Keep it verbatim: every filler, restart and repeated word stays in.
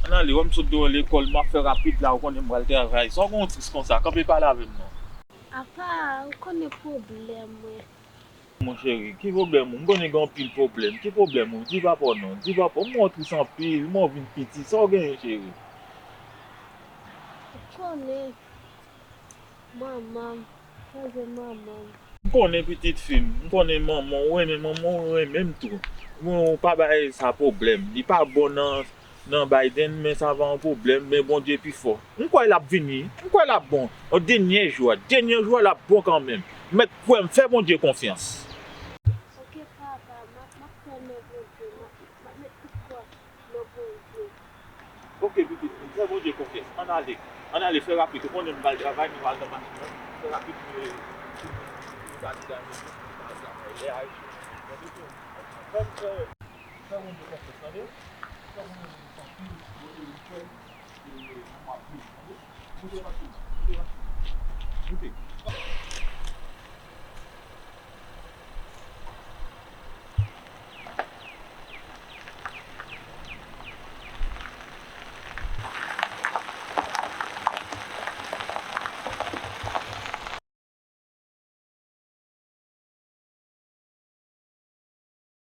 Ann ale, wè m sot deyò lekòl, m ap fè rapid la, ou konnen m pral travay. Sa w gen w tris konsa? Kanpe pale avè m non. Apa, ou konnen pwoblèm mwen. Mon cheri, ki pwoblèm ou? M konnen gen anpil pwoblèm. Ki pwoblèm ou? Di papa w non. Di papa w. M wè w tris anpil, m wè w vin piti. Sa w genyen, cheri? Ou konnen manman m, chanje manman m. M konnen pitit fi m, m konnen manman w, ou renmen manman w, ou renmen m tou. Bon, ou pa bay sa pwoblèm. Li pa bon nan nan Biden, men sa va yon pwoblèm, men Bondye pi fò. M kwè l ap vini, m kwè l ap bon. Yon dènye jou a, dènye jou a l ap bon kanmenm. Mèt kwè m, fè Bondye konfyans. Oke papa, m ap, m ap kwè nan Bondye, m ap, m ap met tout kwè nan Bondye. Oke pitit, fè Bondye konfyans. Ann ale, ann ale, fè rapid. Ou konnen m pral travay, nou pral nan machin nan. Fè rapid, nou, nou, nou, nou pral travay, nou pral travay. Lè a rive, fè m fè. Fè Bondye konfyans, tande? Fè Bondye konfyans anpil, Bondye wi kwè, e, nan w ap viv, tande? Moute machin nan, moute machin